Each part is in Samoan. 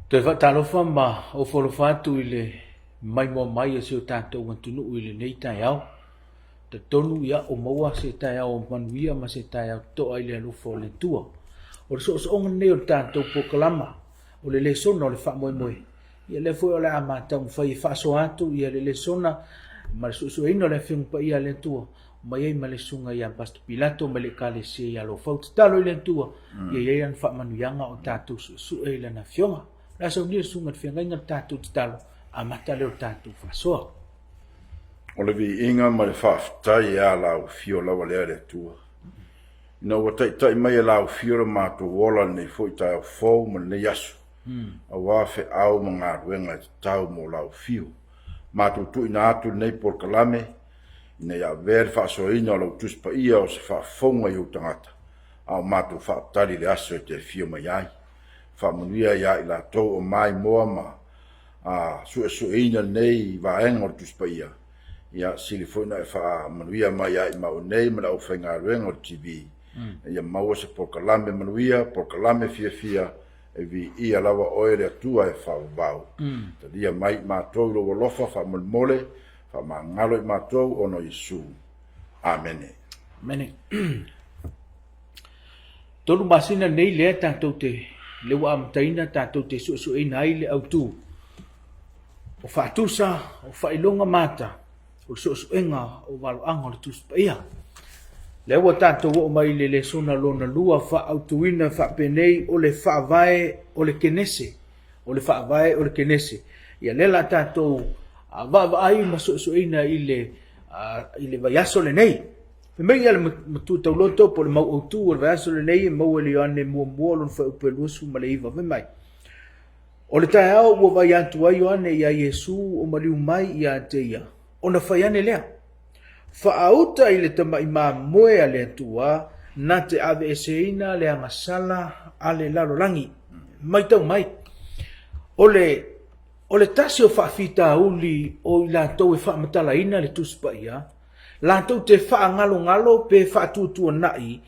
Toe faatalofa ma ofoalofa atu i le maimoa mai o si o tatou atunuu i lenei taeao. Talitonu ia o maua se taeao manuia ma se taeao totoa i le alofa o le Atua. O le soosooga lenei o le tatou polokalama o le lesona o le faamoemoe. Ia lea foi o le a taumafai e faasoa atu ia le lesona ma le suesueina o le Afioga Paia a le Atua mai ai ma le Susuga ia Pastor Pilato mai le Ekalesia i Alofau. Tatalo i le Atua ia i ai lana faamanuiaga o tatou suesue i lana Afioga. O le a saunia le Susuga i le Feagaiga le tatou tatalo, amata lea o le tatou faasoa. O le viiga ma le faafetai e a lau afio lava lea le Atua. Ina ua taitai mai e lau afio le matou ola lenei foi taeao fou ma lenei aso, aua feau ma galuega e tatau mo lau afio. Matou tuuina atu lenei polokalame ina ia avea le faasoaina o lau Tusi Paia o se faafofoga i ou tagata, a o matou faatali i le aso e te afio mai ai. Faamanuia ia i latou o maimoa ma a suesueina lenei vaega o le Tusi Paia, ia sili foi ona e faamanuia mai ia i maua nei ma le aufaigaluega o le TV, ia maua se polokalame manuia, polokalame fiafia, e viia lava oe le Atua e faavavau. Talia mai i matou i lou alofa faamolemole, faamagalo i matou ona o Iesu. Amene. Amene. 3 masina nei lea tatou te lea ua amataina tatou te suesueina ai le autu o faatusa o faailoga mata o le suesuega o valoaga o le Tusi Paia. Lea ua tatou oo mai i le lesona lona lua faaautuina faapenei o le faavae o le Kenese, o le faavae o le Kenese. Ia lea la tatou vaavaai ma suesueina i le i le vaiaso lenei. Fai mai ia le matua tauloto po o le mau autu o le vaiaso lenei e maua i le Ioane muamua lona fuaiupu e 29. Fai mai, O le taeao ua vaai atu ai Ioane iā Iesu o maliu mai ia te ia, ona fai ane lea, Faauta i le tamai mamoe a le Atua na te aveeseina le agasala a le lalolagi. Matau mai, o le O le tasi o faafitauli o i latou e faamatalaina le Tusi Paia, latou te faagalogalo pe faatuatuanai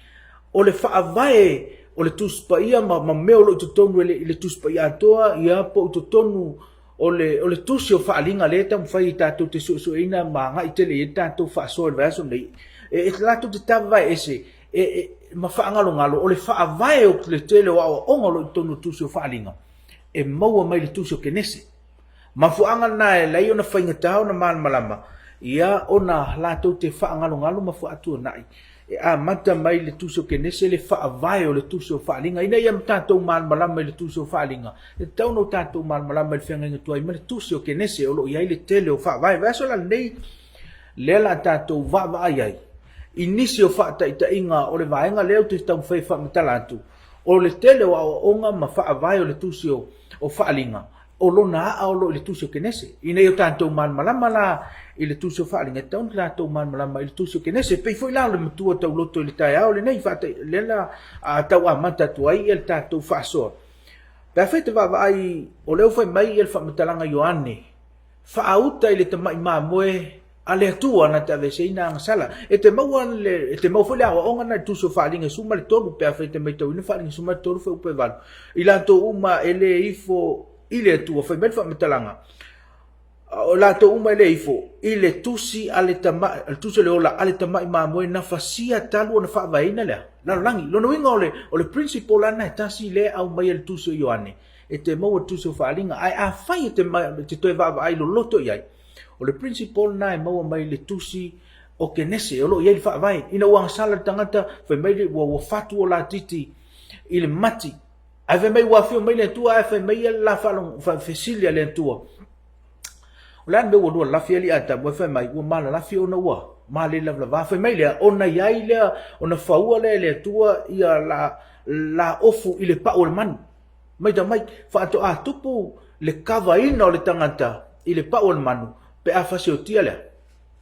o le faavae o le Tusi Paia ma, ma mea o lo o i totonu i le Tusi Paia atoa, ia, po o i totonu o le, o le tusi o Faaaliga lea e taumafai e tatou te suesueina ma agai tele i ai le tatou faasoa i le vaiaso lenei, e, e latou te tavavae ese e, e, ma faagalogalo o le faavae o le tele o aoaoga o lo o i totonu o le tusi o Faaaliga e maua mai le tusi o Kenese. Mafuaaga lena e alai ona faigata ona malamalama, ia ona latou te faagalogalo ma faatuanai e amata mai le tusi o Kenese le faavae o le tusi o Faaaliga. Ina ia tatou malamalama i le tusi o Faaaliga, e tatau ona tatou malamalama i le feagaiga tuai ma le tusi o Kenese o lo o i ai le tele o faavae. Vaiaso la lenei lea la tatou vaavaai ai i nisi o faataitaiga o le vaega lea ou te taumafai e faamatala atu, O le tele o aoaoga ma faavae o le tusi o Faaaliga, o lona aa o lo o i le tusi o Kenese. Ina ia tatou malamalama la i le tusi o Faaaliga, e tatau ona tatou malamalama i le tusi o Kenese. E pei foi la o le matua tauloto i le taeao lenei, lea la tau amata atu ai le tatou faasoa. Pe afai e te vaavaai, o lea ua fai mai le faamatalaga Ioane, faauta i le tamai mamoe a le Atua na te aveeseina agasala. E te maua le, e te maua foi le aoaoga na i le Tusi o Faaaliga 13, pe afai e te maitauina Faaaliga 13 fuaiupu e 8. I latou uma e le ifo i le Atua, fai mai le faamatalaga, o latou uma e le ifo i le tusi a le tamai, le tusi o le ola a le tamai mamoe na fasia talu ona faavaeina le lalolagi. Lona uiga o le, o le principle la lena e tasi lea e aumai e le Tusi o Ioane, e te maua i le Tusi o Faaaliga. Ae afai e te, e te toe vaavaai loloto i ai, O le principle lena e maua mai le tusi o Kenese o lo o i ai le faavae. Ina ua agasala le tagata, fai mai le, ua, ua fatu o latiti i le mati. Ae fai mai ua afio mai le Atua, ae fai mai ia le la faafesili a le Atua. O le a le mea ua lua lalafi alii Atamu? Ae fai mai, ua malalafi ona ua male lavalava. Fai mai lea, ona i ai lea, ona faua lea e le Atua ia la, la ofu i le pau o le manu. Matau mai, faatoa tupu le kavaina o le tagata i le pau o le manu pe a fasiotia lea.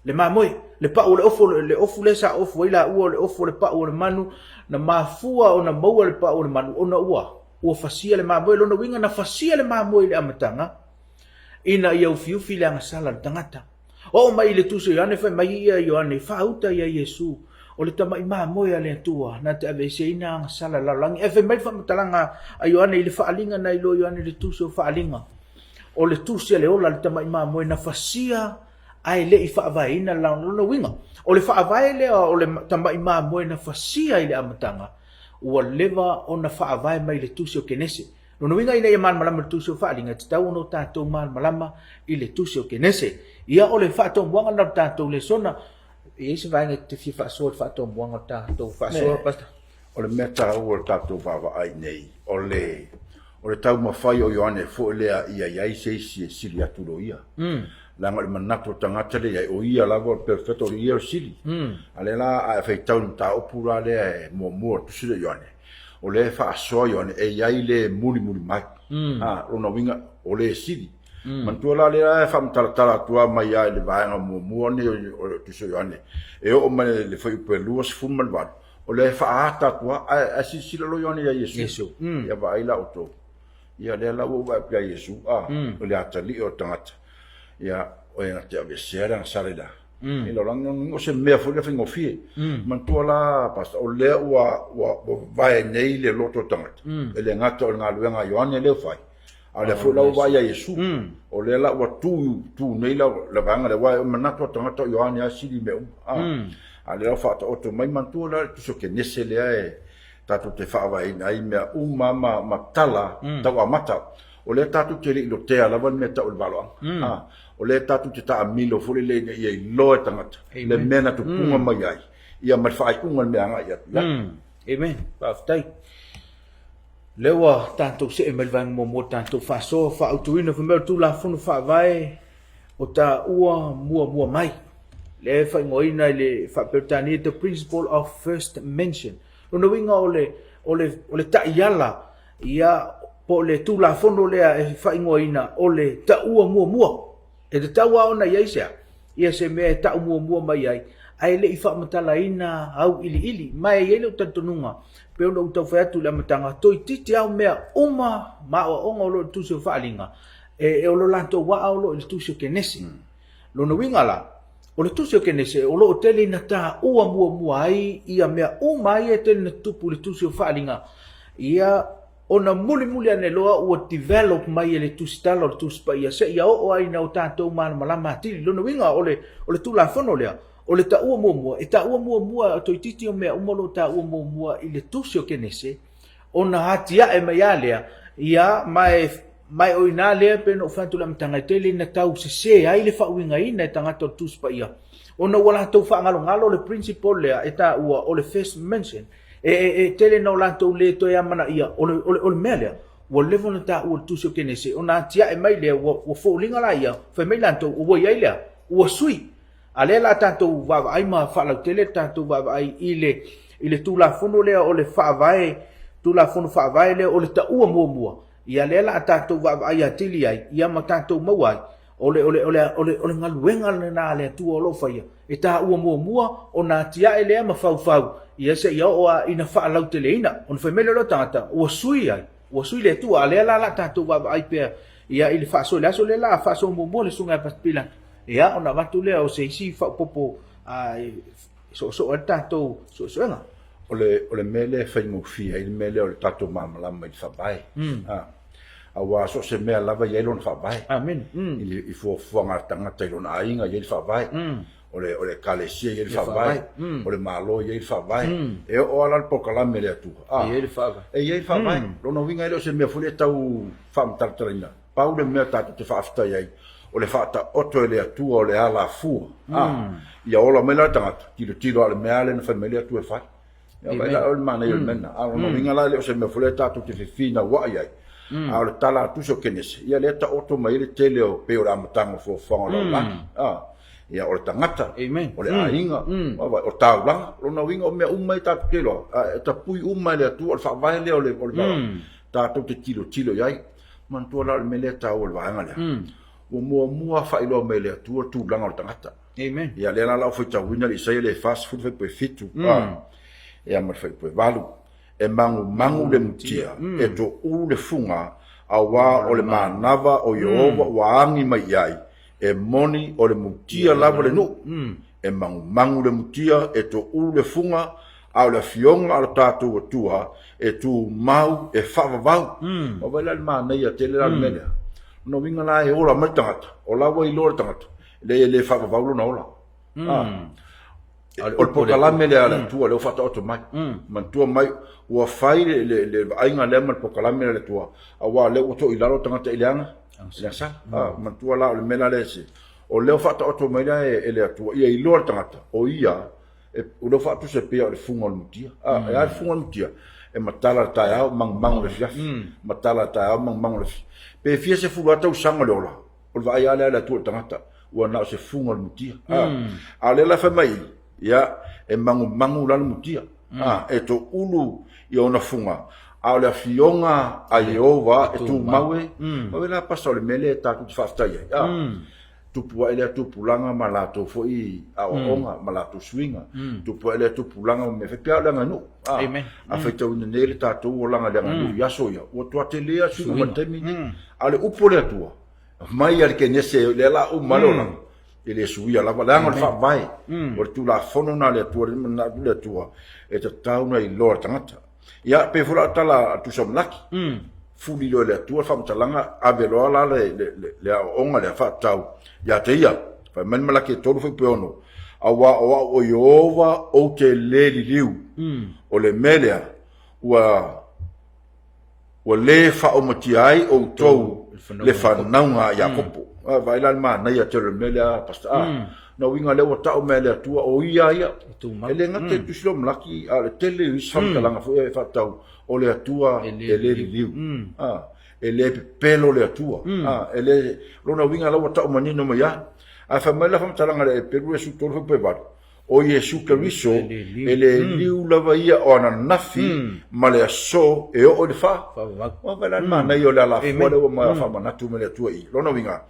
Le mamoe, le pau o le ofu, le ofu lea sa ofu ai laua o le ofu o le pau o le manu, na mafua ona maua le pau o le manu ona ua ua fasia le mamoe. Lona uiga na fasia le mamoe i le amataga ina ia ufiufi le agasala o le tagata. Oo mai i le tusi o Ioane fai mai ia Ioane, faauta ia Iesu, o le tamai mamoe a le Atua, na te aveeseina agasala lalolagi. Ae fai mai le faamatalaga a Ioane i le faaaliga na iloa Ioane i le tusi o faaaliga, o le tusi a le ola a le tamai mamoe na fasia ae le i faavaeina le lalolagi. Lona uiga, o le faavae lea o le tamai mamoe na fasia i le amataga, ua leva ona faavae mai i le tusi o Kenese. Lona uiga ina ia malamalama i le tusi o Faaaliga, e tatau ona o tatou malamalama i le tusi o Kenese. Ia o le faatomuaga lena o le tatou lesona. E i ai se vaega e te fia faasoa i le faatomuaga o le tatou faasoa, Pastor? O le mea taua o le tatou vaavaai nei, o le, o le taumafai o Ioane foi lea ia i ai se isi e sili atu i lo ia. Leaga o le manatu o le tagata lea i ai, o ia lava o le perfect, o ia o le sili. A lea la a e faitau i le mataupu la lea e muamua o le tusi lea o Ioane, o lea e faasoa Ioane e i ai le mulimuli mai. A, lona uiga, o le sili. Manatua la lea e faamatalatala atu lava mai lava i le vaega muamua lenei o le tusi o Ioane, e oo mai i le fuaiupu e 28, o lea e faaata atu lava, ae silasila loa Ioane ia Iesu. Ia vaai la outou. Ia lea la ua ou vaai atu ia Iesu, a, o le atalii o le tagata, ia, o e na te aveesea le agasala i la. I lalolagi, o se mea foi lea faigofie. Manatua la, Pastor, o lea ua, ua, ua vae nei le loto o le tagata, e le gata o le galuega a Ioane lea ua fai, a o lea foi la ua vaai ia Iesu. O lea la ua tu, tu nei la, le vaega lea, aua e manatu lava tagata o Ioane lava e sili i mea uma. A, a o lea la ua faataoto mai, manatua la le tusi o Kenese lea e, tatou te faavaeina ai mea uma ma, ma tala tau amata. O lea tatou te le i lotea lava le mea tau o le valoaga. A, o lea tatou te taamilo foi lele ina ia iloa e tagata le mea na tupuga mai ai, ia ma le faaiuga o le mea agai atu i ai. Amen. Faafetai. Lea ua tatou see mai le vaega muamua o le tatou faasoa faautuina fai mai o le Tulafono Faavae o taua muamua mai. Lea e faaigoaina i le faa-Peretania the principle of first mention. Lona uiga o le, o le, o le taiala, ia, po o le Tulafono lea e faaigoaina o le taua muamua. E tatau lava ona i ai se a? Ia se mea e tau muamua mai ai, ae le i faamatalaina auiliili. Ma e i ai lou talitonuga, pei ona ou tau fai atu i le amataga, toeitiiti lava mea uma ma aoaoga o lo o i le Tusi o Faaaliga, e, o lo latou aa o lo o i le Tusi o Kenese. Lona uiga la, o le Tusi o Kenese o lo o tele ina taua muamua ai ia mea uma ia e tele ina tutupu i le Tusi o Faaaliga, ia ona mulimuli ane loa ua develop mai e le Tusitala o le Tusi Paia seia oo ai ina o tatou malamalama atili. Lona uiga o le, o le Tulafono lea, o le taua muamua, e taua muamua toeitiiti o mea uma o lo o taua muamua i le Tusi o Kenese, ona atiae mai a lea, ia, ma e, ma e o i ina lea pei ona ou fai atu i le amataga, e tele ina tau sese ai le faauigaina e tagata o le Tusi Paia, ona ua latou faagalogalo le principle lea e taua o le first mention. E, e, e tele ina o latou le toe amanaia, o le, o le, o le mea lea, ua leva ona taua i le Tusi o Kenese, ona atiae mai lea, ua, ua foliga la ia, fai mai latou, ua i ai lea, ua sui. A lea la tatou vaavaai ma faalautele le tatou vaavaai i le, i le Tulafono lea o le Faavae, Tulafono Faavae lea o le taua muamua, ia lea la tatou vaavaai atili ai, ia ma tatou maua ai, o le, o le, o le, o le, o le galuega lena a le Atua o lo o faia, e taua muamua ona atiae lea ma faufau, ia seia oo lava ina faalauteleina. Ona fai mai lea o le tagata, ua sui ai, ua sui le Atua, a lea la la tatou vaavaai pea ia i le faasoa i le aso lea la faasoa muamua le susuga ia Pastor Pilato, ia ona avatu lea o se isi faaopoopo e soosoo ai le tatou suesuega. O le, o le mea lea e faigofie ai le mea lea o le tatou malamalama i le Faavae. A, aua so o se mea lava e i ai lona Faavae. Amene. I, le, i fuafuaga a le tagata i lona aiga e i ai le Faavae. O le, o le Ekalesia e i ai le Faavae. O le Malo e i ai le Faavae. E oo lava la le polokalame a le Atua, a, E i ai le Faavae. E i ai le Faavae. Lona uiga e le o se mea foi lea e tau faamatalatalaina. Pau le mea tatou te faafetai ai, o le faataoto e le Atua o le alafua, a, ia ola mai la le tagata, tilotilo lava i le mea lea na fai mai le Atua e fai. Ia vaai la oe i le manaia o le mea lena. A o lona uiga la e le o se mea foi lea tatou te fefinauai ai, a o le tala a Tusi o Kenese, ia lea e taoto mai ai le tele o, pei o le amataga o fuafuaga o le lalolagi, a. Ia, o le tagata, Amen. o le aiga, vaavaai, o taulaga, lona uiga o mea uma ia tatou te iloa, e tapui uma e le Atua, o le faavae lea o le, o le tatou te tilotilo i ai. Manatua la o le mea lea e taua i le vaega lea, ua muamua faailoa mai e le Atua le tulaga o le tagata. Amen. Ia, lea la o le a ou faitauina le Isaia le 40 fuaiupu 7, ia ma le fuaiupu 8. E magumagu le mutia, e toulu le fuga, auā o le manava o Ieova ua agi mai i ai, e moni o le mutia lava le nuu. E magumagu le mutia, e toulu le fuga, a o le afioga a lo tatou Atua e tumau e faavavau. Vaai la i le manaia tele la o le mea lea. O lona uiga la e ola mai le tagata, o la ua iloa le tagata, leai e le faavavau lona ola. O le polokalame lea a le Atua lea ua faataoto mai. Manatua mai, ua fai le vaaiga lea ma le polokalame lea a le Atua, aua o lea ua toilalo tagata i le aga, i le agasala. Manatua la o le mea la lea se, o lea ua faataoto mai la e le Atua, ia iloa le tagata, o ia, o lea ua faatusa e pei o le fuga o le mutia. E a le fuga o le mutia? E matala i le taeao, magumagu i le afiafi, matala i le taeao, magumagu i le afiafi. Pe fia sefulu lava tausaga o le ola, O le vaai lava lea a le Atua i le tagata, ua na o se fuga o le mutia. A o lea la fai mai i, ia, e magumagu la le mutia, e toulu i ona fuga, a o le afioga a Ieova e tumau e. Vaai la pasa o le mea lea tatou te faafetai ai. Tupu ae lea tupulaga ma latou foi aoaoga ma latou suiga. Tupu ae lea tupulaga ma mea fai, pei lava o le aganuu. A faitauina nei le tatou olaga i le aganuu i aso ia, ua matua tele lava suiga mai le taimi lenei. A o le upu a le Atua, mai a le Kenese, lea la uma le olaga, e le suia lava, leaga o le faavae, o le Tulafono lena a le Atua, le manatu le Atua, e tatau ona iloa e le tagata. Ia, pei foi la o le tala a Tusa Malaki, fuli loa e le Atua le faamatalaga, ave loa la le aoaoga lea faatatau ia te ia. Fai mai le Malaki e 3 fuaiupu e 6, aua o au o Ieova ou te le liliu, o le mea lea ua Ua le faaomatia ai outou le fanauga a Iakopo. Vaai la le manaia tele o le mea lea, Pastor A. Na uiga lea ua tau mai e le Atua, o ia ia. E le gata i le Tusi lea o Malaki, a o le tele o isi faamatalaga foi e faatatau, o le Atua e le liliu. E le pepelo le Atua. E le, lona uiga la ua tau manino mai lava. Ae fai mai la faamatalaga a le Heperu 13 fuaiupu 8, O Iesu Keriso, e le liu lava ia o ananafi ma le aso e oo i le fa. Ua vaai la le manaia o le alafua lea ua ma faamanatu mai le Atua i lona uiga,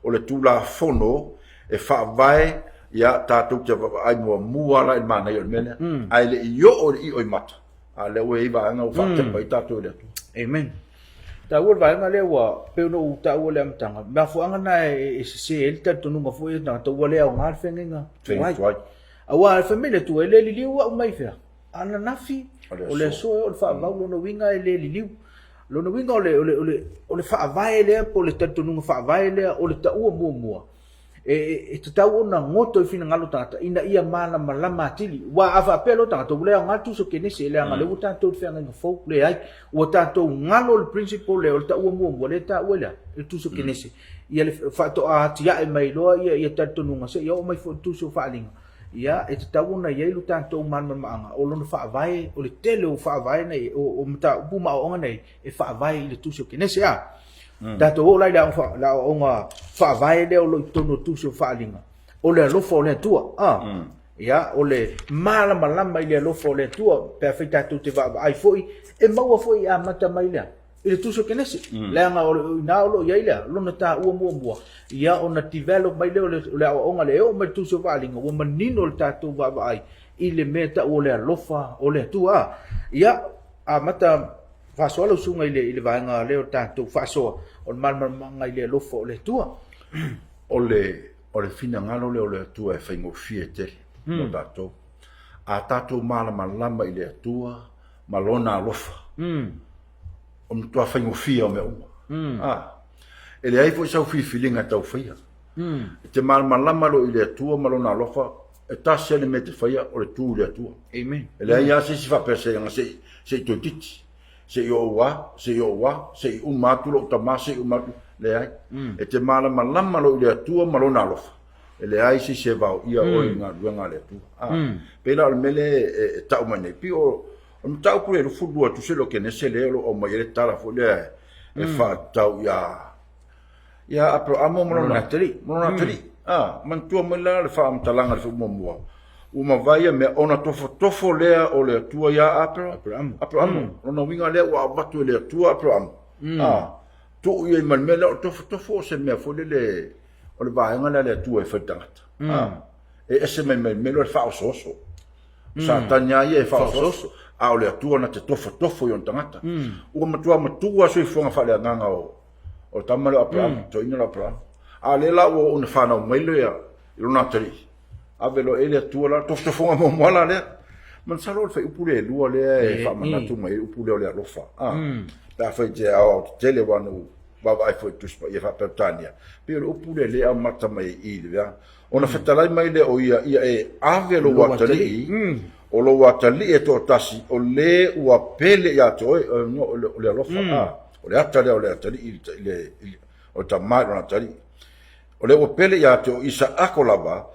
o le Tulafono e faavae ia tatou te vaavaai muamua la i le manaia o le mea lea, ae le i oo i le ioimata, a o lea ua i ai vaega ua faatepa ai tatou e le Atua. Amen. Taua le vaega lea ua pei ona ou taua i le amataga, o le mafuaaga lena e sese ai le talitonuga foi o tagata ua le aoga le feagaiga tuai. Aua fai mai le Atua, e le liliu au mai fea? Ananafi, o le aso e oo i le faavavau, lona uiga e le liliu. Lona uiga o le, o le, o le, o le faavae lea po o le talitonuga faavae lea o le taua muamua, e tatau ona goto i finagalo o tagata ina ia malamalama atili. Aua a faapea loa tagata, ua le aoga le tusi o Kenese, leaga o lea ua tatou i le feagaiga fou. Leai, ua tatou galo le principle lea o le taua muamua lea e taua i le a? I le tusi o Kenese. Ia le faatoa atiae mai loa ia talitonuga seia oo mai foi i le tusi o Faaaliga. Ia, e tatau ona i ai lo tatou malamalamaaga o lona faavae, o le tele o faavae nei, o mataupu ma aoaoga nei e faavae i le tusi o Kenese. A tatou oo la i le aoaoga faavae lea o lo o i totonu o tusi o Faaaliga, o le alofa o le Atua. Ia, o le malamalama i le alofa o le Atua, pe afai tatou te vaavaai foi, e maua foi e amata mai lea i le tusi o Kenese. Leaga o i ina o lo o i ai lea, lona taua muamua, ia ona develop mai lea o le aoaoga lea e oo mai i le tusi o Faaaliga, ua manino le tatou vaavaai i le mea e tau o le alofa o le Atua. Ia, amata Faasoa lau susuga i le, i le vaega lea o le tatou faasoa o le malamalamaaga i le alofa o le Atua. O le, o le finagalo lea o le Atua e faigofie tele mo tatou. A tatou malamalama i le Atua ma Lona alofa, o le matua faigofie o mea uma. A, e leai foi sau filifiliga e tau faia. E te malamalama loa i le Atua ma Lona alofa, e tasi lava le mea e te faia, o le tu i le Atua. Amen. E leai lava se isi faapea se se i se i toeitiiti, se i ou a, se i ou a, se i uma atu lou tama, se i uma atu, leai. E te malamalama loa i le Atua ma Lona alofa, e leai se isi e vaoia oe i galuega a le Atua. A, pei la o le mea lea e tau mai nei, pei o le mataupu lea 22 tusi o Kenese lea o lo o aumai ai le tala foi lea e faatatau ia Aperahama ma lona atalii. Ma lona atalii. A, manatua mai la le faamatalaga i le fuamuamua, ua mavae ia mea, ona tofotofo lea o le Atua ia Aperamo. Aperamo. Lona uiga lea ua avatu e le Atua Aperamo. A, tuu i ai ma le mea lea o le tofotofo o se mea foi lele o le vaega lea a le Atua e fai i le tagata. A, e ese mai mai le mea lea o le faaosooso. O Satani lava ia e faaosooso, a o le Atua na te tofotofo i ona tagata. Ua matua matua soifuaga faaleagaga o o le tama lea o Aperamo, mm. toeaina la Aperamo. A lea la ua oo ina fanau mai lea i lona atalii, ave loa e le Atua la, tofotofoga muamua la lea. Masalo o le fuaiupu lea e lua lea e faamanatu mai ai upu lea o le alofa. Ah, pe afai te aoao tetele aua na ou vaavaai foi i Tusi Paia faa-Peretania, pei o le upu lea lea e amata mai ai i i le vea. Ona fetalai mai lea o ia, ia e ave lou atalii, o lou atalii e toatasi, o le ua pele ia te oe, o le alofa, a, o le ata lea o le atalii, o le tama i lona atalii. O le ua pele ia te oe Isaako lava,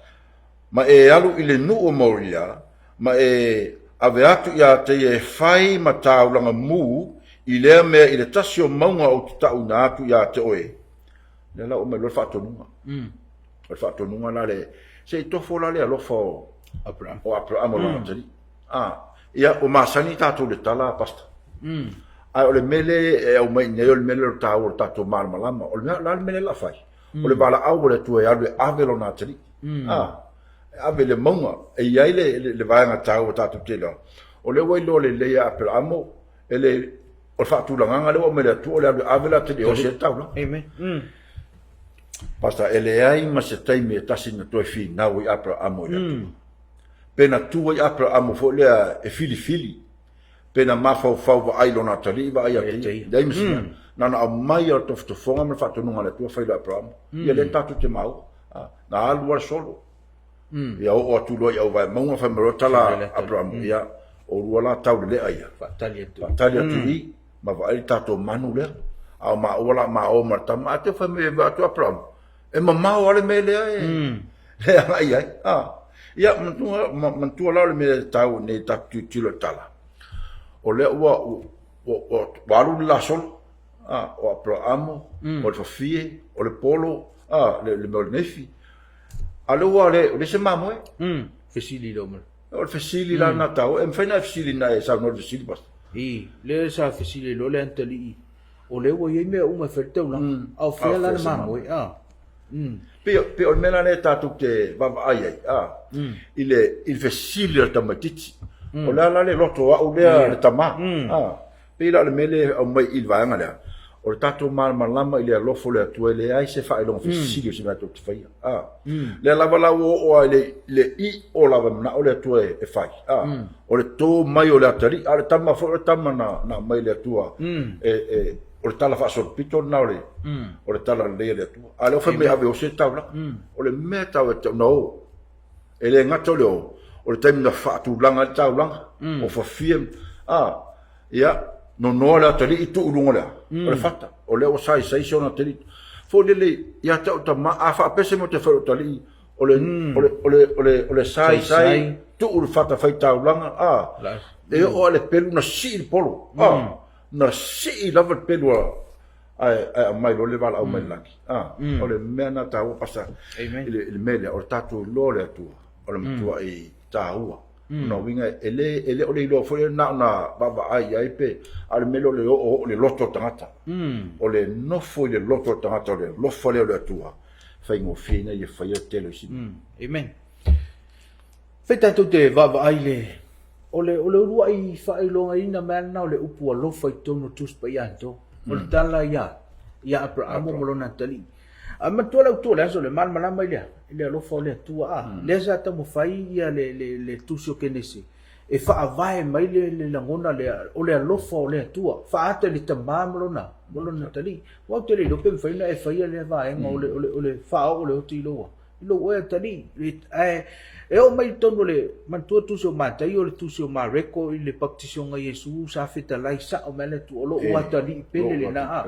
ma e alu i le nuu o Moria, ma e ave atu ia te ia e fai ma taulaga mu i lea mea i le tasi o mauga ou te tauina atu ia te oe. Lea la ua aumai loa le faatonuga. O le faatonuga la le, se i tofo la le alofa o Aperamo, o Aperamo lona atalii. Ah, ia, ua masani tatou i le tala, Pastor. Ae o le mea lea e aumai i inei o le mea lea o le taua o le tatou malamalama. O le mea, o le a le mea lea o le a fai? O le valaau a le Atua e alu e ave lona atalii. Ah, e ave i le mauga. E i ai le, le, le vaega taua tatou te iloa. O lea ua iloa lelei e Aperamo, e le, o le faatulagaga lea ua aumai e le Atua, o le alu e ave le atalii e osi ai le taulaga. Amen. Pastor, e leai ma se taimi e tasi na toe finau ai Aperamo i le Atua. Pe na tu ai Aperamo foi lea e filifili, pe na mafaufau vaai i lona atalii, vaai ia te ia. Leai ma se mea. Na ona aumai lava o le tofotofoga ma le faatonuga a le Atua fai loa e Aperamo. Ia lea tatou te maua. Na alu lava le solo. Ia oo atu loa i auvae mauga fai mai loa tala a Aperamo, ia, oulua la tau lelea ia. Faatali atu. Faatali atu i i. Ma vaai le tatou manu lea. A o maua la ma o ma le tama, a te fai mai e atu Aperamo, e mamao lava le mea lea e, e agai ai. Ah. Ia, manatua, manatua la o le mea e taua nei tatou tilotilo i le tala. O lea ua, ua, ua, ua alu le lasolo. Ah, o Aperamo, o le fafie, o le polo, ah, le, le mea o le neifi. A lea ua le, o le se mamoe. Fesili lea mai. O le fesili la na taua, e mafai na e fesili na e saunoa i le fesili, Pastor. I, lea sa fesili ai loa le atalii, o lea ua i ai mea uma e fai le taulaga, a o fea la le mamoe, a? Pei, pei o le mea la lea tatou te vaavaai ai, a, i le, i le fesili a le tamaitiiti. O le a la le loto o au lea le tama, a? Pei la o le mea lea e aumai i le vaega lea, o le tatou malamalama i le alofa o le Atua, e leai se faailoga fesili o se mea tatou te faia. A. Lea lava la ua oo lava i le, le io lava e manao le Atua e, e fai. A. O le tō mai o le atalii, a o le tama foi o le tama na, na aumai e le Atua, e, e, o le tala faasolopito lena o le, o le tala lelei a le Atua. A o lea ua fai mai ave osi le taulaga. O le mea taua e na o. E le gata o le o, o le taimi na faatulaga ai le taulaga, o fafia, a, ia, nonoa le atalii tuu i luga o le a? O le fata. O lea ua saisai si ona atalii. Foi lele ia te au tama, a faapea se mea ou te fai i lou atalii, o le, o le, o le, o le, o le saisai, tuu i le fata fai taulaga, a, e oo lava i le pelu na sii le polo, a, na sii lava le pelu a, ae ae aumai loa le valaau mai le lagi. A, o le mea na taua pasa i le, i le mea lea, o le tatou iloa o le Atua, o le matuai taua. Lona uiga e le, e le o le iloa foi lea na ona vaavaai i ai pe, a o le mea lea o le oooo i le loto o le tagata. O le nofo i le loto o le tagata, o le alofa lea o le Atua, faigofie ina ia faia le tele o isi mea. Amen. Fai tatou te vaavaai i le o le o le uluai faailogaina mai lena o le upu alofa i totonu o Tusi Paia atoa. O le tala ia ia Aperamo ma lona atalii. A manatua le autu o le aso le malamalama i le i le alofa o le Atua a. Lea sa taumafai ia le le le tusi o Kenese e faavae mai le le lagona lea o le alofa o le Atua faaata i le tama ma lona ma lona atalii. Aua ou te le iloa pe mafai ona e faia lea vaega o le o le o le faaoo o le oti i lou i lou oe atalii, ae e oo mai i totonu o le, manatua tusi o Mataio, le tusi o Mareko i le baptisioga Iesu sa fetalai sao mai le Atua, o lou atalii pele lena a.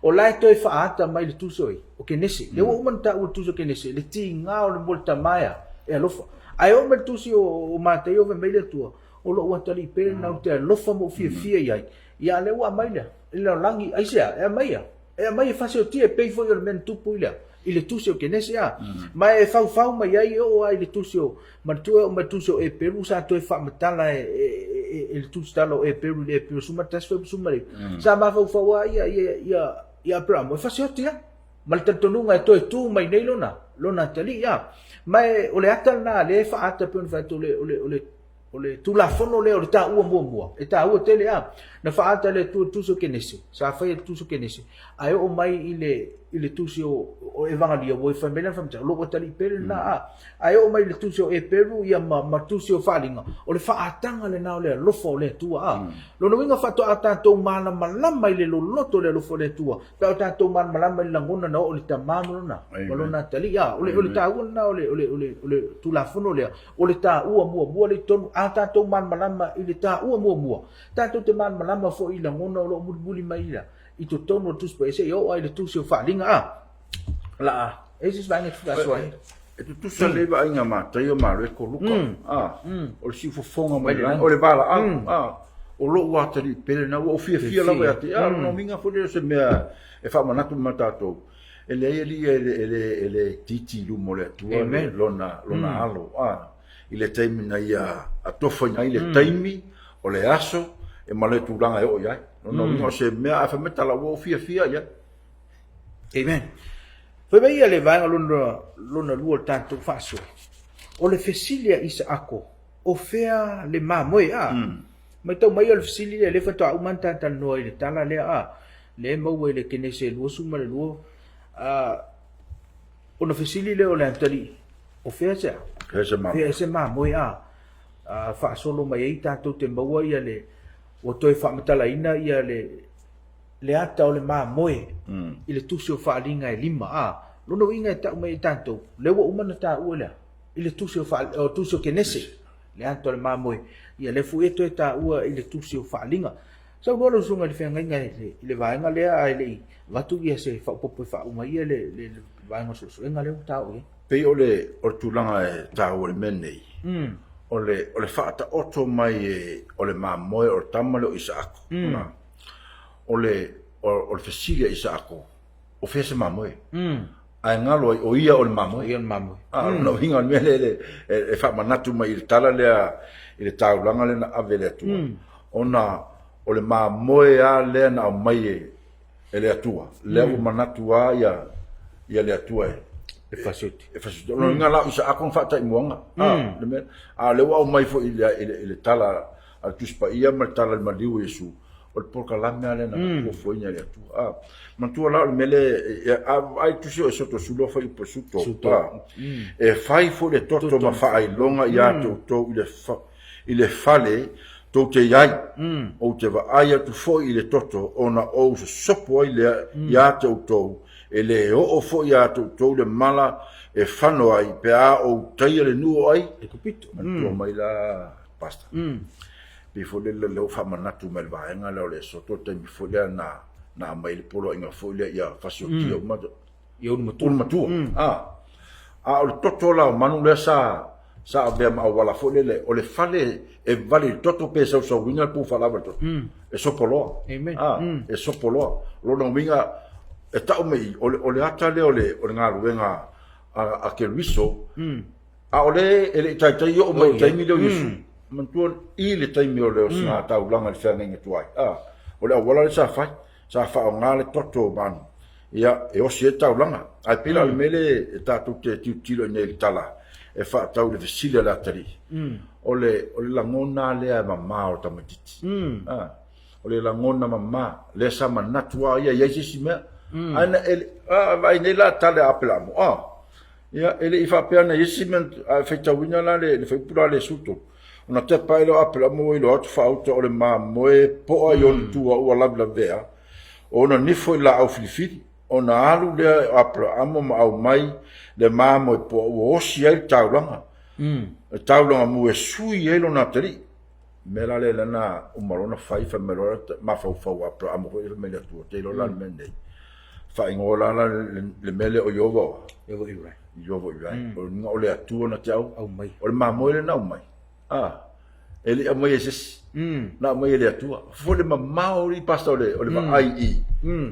O la e toe faaata mai le tusi o ai, o Kenese. Lea ua uma ona taua le tusi o Kenese, le tiga o le mo le tama e a, e alofa. Ae oo mai le tusi o Mataio fai mai le Atua, o lou atalii pele lena ou te alofa ma ou fiafia i ai. Ia a lea ua aumai lea, i le lalolagi, aisea, e aumai a? E aumai e fasiotia e pei foi o le mea na tupu i le a? i le tusi o Kenese a. Ma e faufau mai ai e oo lava i le tusi o, manatua e oo mai i le tusi o Eperu sa toe faamatala e, e, e, e le tusi tala o Eperu i le Eperu 11 fuaiupu 19. Sa mafaufau lava ia, ia, ia, ia Aperamo e fasioti lava. Ma le talitonuga e toe tu mai nei lona, lona atalii a. Ma e, o le ata lena lea e faaata pei ona fai atu o le, o le, o le O le Tulafono lea o le taua muamua, e taua tele a. Na faaata e le Atua i le Tusi o Kenese, sa faia i le Tusi o Kenese, ae oo mai i le, i le Tusi o, o Evagalia, ua fai mai lana faamatalaga, o lou atalii pele lena a. Ae oo mai i le Tusi o Eperu ia ma, ma Tusi o Faaaliga, o le faaataga lena o le alofa o le Atua a. Lona uiga faatoa tatou malamalama i le loloto o le alofa o le Atua, pe a o tatou malamalama i le lagona na oo i le tama ma lona, ma lona atalii a. O le, o le taua lena o le, o le, o le, o le Tulafono lea, O le taua muamua lea i totonu, a tatou malamalama i le taua muamua, tatou te malamalama foi i lagona o lo o mulimuli mai ia i totonu o le Tusi Paia seia oo lava i le Tusi o Faaaliga. A la e i se isi vaega e te faasoa ai? E tutusa lelei vaaiga a Mataio ma Mareko, Luka, a, o le siufofoga mai le lagi, o le valaau, a, o lou atalii pele lena, ua ou fiafia lava ia te ia, a o lona uiga foi lea o se mea e faamanatu mai tatou, E leai alii e le itiiti i luma o le Atua lona, lona alo, a, i le taimi na ia atofaina ai le taimi, o le aso, e ma le tulaga e oo i ai. Lona uiga o se mea, a fai mai tala, ua ou fiafia i ai. Amen. Fai mai ia le vaega lona, lona lua o le tatou faasoa. O le fesili a Isaako, o fea le mamoe a? Matau mai o le fesili lea, lea faatoa uma ona ta talanoa i le tala lea a. Lea e maua i le Kenese 22, a, ona fesili lea o le atalii, o fea se a? Fea se mamoe. Fea se mamoe a? A, faasolo mai ai tatou te maua ia le, ua toe faamatalaina ia le, le ata o le mamoe i le tusi o Faaaliga e lima a. Lona uiga e tau mai e tatou, lea ua uma ona taua le a? I le tusi o, Faal, o tusi o Kenese, le ata o le mamoe, ia lea foi e toe taua i le tusi o Faaaliga. Saunoa lau susuga i le feagaiga i le vaega lea ae le i avatu ia se faaopoopo e faauma ai le le vaega o suesuega lea ua ta oo i ai. Pei o le o le tulaga e taua i le mea lenei, o le o le faataoto mai e o le mamoe o le tama lea o Isaako, o le o le fesili a Isaako, o fea se mamoe? Ae galo ai, o ia o le mamoe. O ia o le mamoe. A, o lona uiga o le mea lea e faamanatu mai i le tala lea, i le taulaga lea na ave e le Atua, ona o le mamoe lava lea na aumai e le Atua, lea ua manatu lava ia, ia le Atua e, e fasioti. E fasioti. O lona uiga la o Isaako na faataimuaga. A, le mea, a o lea ua aumai foi i le, i le tala a le Tusi Paia ma le tala i le maliu o Iesu, o le polokalame lava lea na fuafuaina e le Atua. A, manatua la o le mea lea, a vaai tusi o Esoto Sula fai upu Suto, a, e fai foi le toto ma faailoga ia te outou i le, i le fale tou te i ai, ou te vaai atu foi i le toto ona ou sosopo ai lea ia te outou, e le oo foi ia te outou le mala e fano ai pe a ou taia le nuu o ai. Ekupito. Manatua mai la Pastor. Pei foi lele lea ua faamanatu mai le vaega lea o le Esoto, le taimi foi lea na, na aumai ai le poloaiga foi lea ia fasiotia uma Ia ulu matua. Ulu matua. A, a o le toto la o manu lea sa, sa avea ma auala foi lele, o le fale e vali i le toto pe sausauina le pu faalava i le toto. E sopo loa. Amen. A, e sopo loa. O lona uiga, e tau mai i, o le, o le ata lea o le, o le galuega a, a Keriso, A o le e le i taitai oo mai i le taimi lea o Iesu, manatua i le taimi o le ositaulaga i le feagaiga tuai, a, o le auala lea sa fai, sa faaaoga le toto o manu, ia, e osi ai le taulaga. Ae pei la o le mea lea e tatou te tilotilo i nei i le tala e faatatau i le fesili a le atalii, o le, o le lagona lea e mama o le tamaitiiti. A, o le lagona mama, lea sa manatu lava ia e i ai se isi mea. Ae na, e, a, vaai nei la tale a Apelamo, a, Ia, e le i faapea na i ai se mea, a faitauina la le, le fuaiupu la a le 13, ona tepa ai lea o Aperaamo ua iloa atu faauta o le mamoe poa i ona tua ua lavelavea, ona nifo i laau filifili, ona alu lea o Aperaamo ma aumai le mamoe poa ua osi ai le taulaga, le taulaga mu e sui ai lona atalii. O le mea la lea lea na uma loa ona fai, fai mai loa mafaufau o Aperaamo foi lea fai mai le Atua, te iloa la le mea lenei, faaigoa la la le mea lea o Ieova o Ieova Irai. Ieova Irai. O le, o le Atua na te au, aumai. O le mamoe lea na aumai. A, e le i aumaia e se isi. Na aumai e le Atua. Foi le mamao alii pastor o le, o le vaai i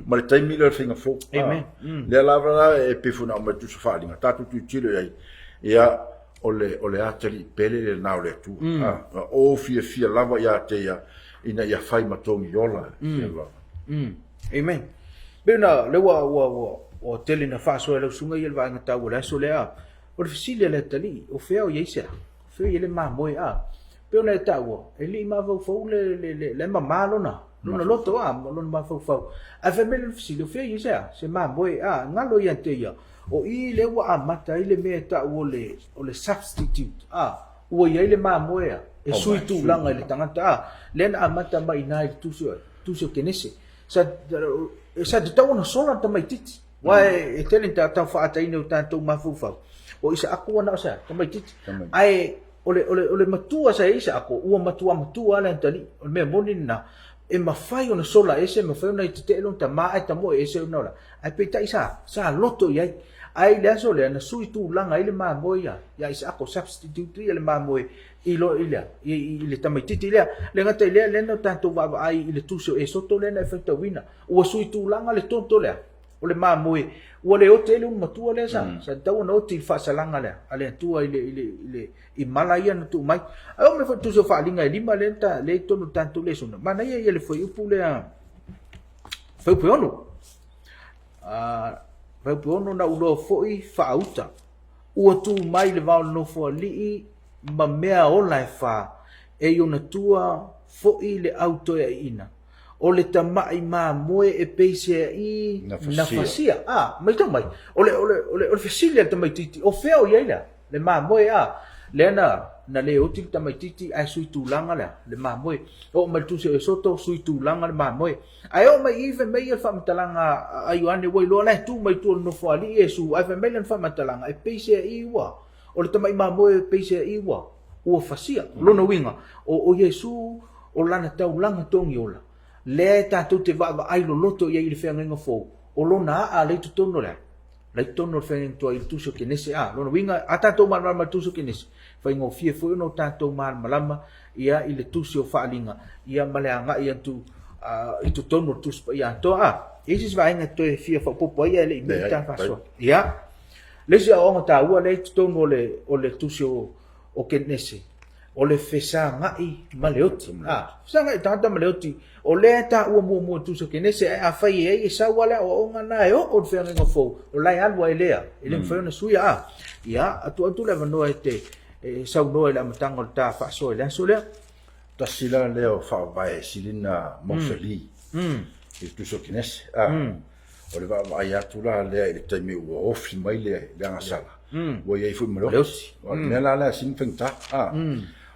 ma le taimi lea o le faiga fou. Amen. Lea lava la e pei foi ona aumai le Tusi Faaaliga, tatou tilotilo i ai, ia, o le, o le atalii pele lena o le Atua. A, o fiafia lava ia te ia ina ia fai ma togi ola. Amen. Pei ona lea ua, ua, ua, ua tele na faasoa e lau susuga ia le vaega taua o le aso lea. O le fesili a le atalii, o fea o i ai se a? O fea o i ai le mamoe a? Pei ona e taua, e le i mafaufau le, le, le, le mama lona, lona loto a, lona mafaufau. Ae fai mai lona fesili, o fea o i ai se a? Se mamoe a? Galo ia te ia, o i lea ua amata ai le mea e tau o le, o le substitute a, ua i ai le mamoe a, e sui tulaga i le tagata a. Lea na amata mai i ina i le tusi o, tusi o Kenese. Sa, sa tatau ona sola le tamaitiiti. Aua e tele ina tau faaataina i o tatou mafaufau, o Isaako ua na o se a? Tamaitiiti. Ae o le, o le, o le matua sa i ai Isaako, ua matua matua lava le atalii. O le mea moni lena, e mafai ona sola ese, e mafai ona tetee lona tama ae tamoe ese ona ola. Ae peitai sa, sa loto i ai. Ae i le aso lea, na sui tulaga ai le mamoe ia, ia Isaako, substitute ia le mamoe i lo, i le, i, i le tamaitiiti lea. Le gata i lea, lea na tatou vaavaai i le tusi o Esoto lea na e faitauina. Ua sui tulaga le toto lea o le mamoe, ua le oti ai le ulu matua lea sa, sa tatau ona oti i le faasalaga lea a le Atua i le, i le, i le, i mala ia na tuu mai. Ae oo mai foi i le tusi o Faaaliga e lima lea ta, lea i totonu o le tatou lesona, manaia ia le fuaiupu lea, fuaiupu e 6. Fuaiupu e 6, na ou loa foi faauta, ua tu mai le vao o le Nofoalii ma mea ola e fa, e i ona tua foi le au toeaiina. O le tamai mamoe e peiseai na fasia. A, matau mai, o le, o le, o le, o le fesili a le tamaitiiti, o fea o i ai lea? Le mamoe, a, lea na, na le oti le tamaitiiti ae sui tulaga lea, le mamoe. Oo mai le tusi o Esoto, sui tulaga le mamoe. Ae oo mai i i, fai mai ia le faamatalaga a Ioane, ua iloa la e tu mai tua o le Nofoalii Iesu, ae fai mai lana faamatalaga, e peiseai ua, o le tamai mamoe e peiseai ua, ua fasia. O lona uiga, o, o Iesu, o lana taulaga togiola, lea e tatou te vaavaai loloto i ai i le feagaiga fou, o lona aa lea i totonu o le a? La i totonu o le feagaiga tuai i le tusi o Kenese a. Lona uiga, a tatou malamalama i le tusi o Kenese, faigofie foi ona o tatou malamalama ia i le tusi o Faaaliga ia ma le agai atu i totonu o le Tusi Paia atoa a. E i ai se isi vaega e toe fia faaopoopo ai ae le i mea i ta faasoa. Ia. Le isi aoaoga taua lea i totonu o le o le tusi o o Kenese, o le fesagai ma le oti. A, fesagai tagata ma le oti, o lea e taua muamua i tusi o Kenese, ae afai e ai e sau lava le aoaoga na e oo i le feagaiga fou, o la e alu ai lea, e le mafai ona suia. A, ia, atu atu le avanoa e te e saunoa i le amataga o le ta faasoa i le aso lea. Tasi la lea o faavae silina mausali i le tusi o Kenese. A, O le vaavaai atu la lea i le taimi ua ofi mai le agasala, ua i ai foi ma le osi. O le mea la lea sili faigata. A,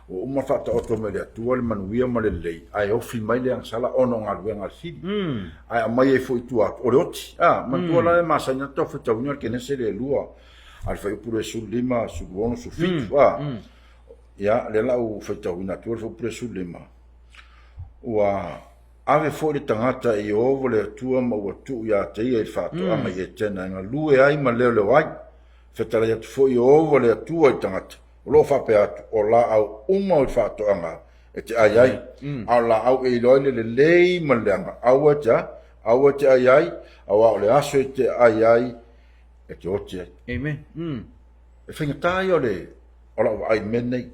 ua uma faataoto mai le Atua le manuia ma le lelei, ae ofi mai le agasala ona o galuega a le fili. Ae aumai ai foi i tua atu, o le oti. A, manatua la e masani ona tau faitauina le Kenese le 2, a le fuaiupu 25, 16, 17. A, ia, lea la ua faitauina atu le fuaiupu 15, ua Ave foi le tagata e Ieova le Atua ma ua tuu ia te ia i le faatoaga i Etena e galue ai ma leoleo ai. Fetalai atu foi Ieova le Atua i le tagata, o lo o faapea atu, O laau uma o i le faatoaga e te ai ai, a o laau e iloa ai le lelei ma le leaga, aua e te a? Aua e te ai ai, aua o le aso e te ai ai, e te oti ai. Amen. E faigata ia o le o lau vaai i mea nei.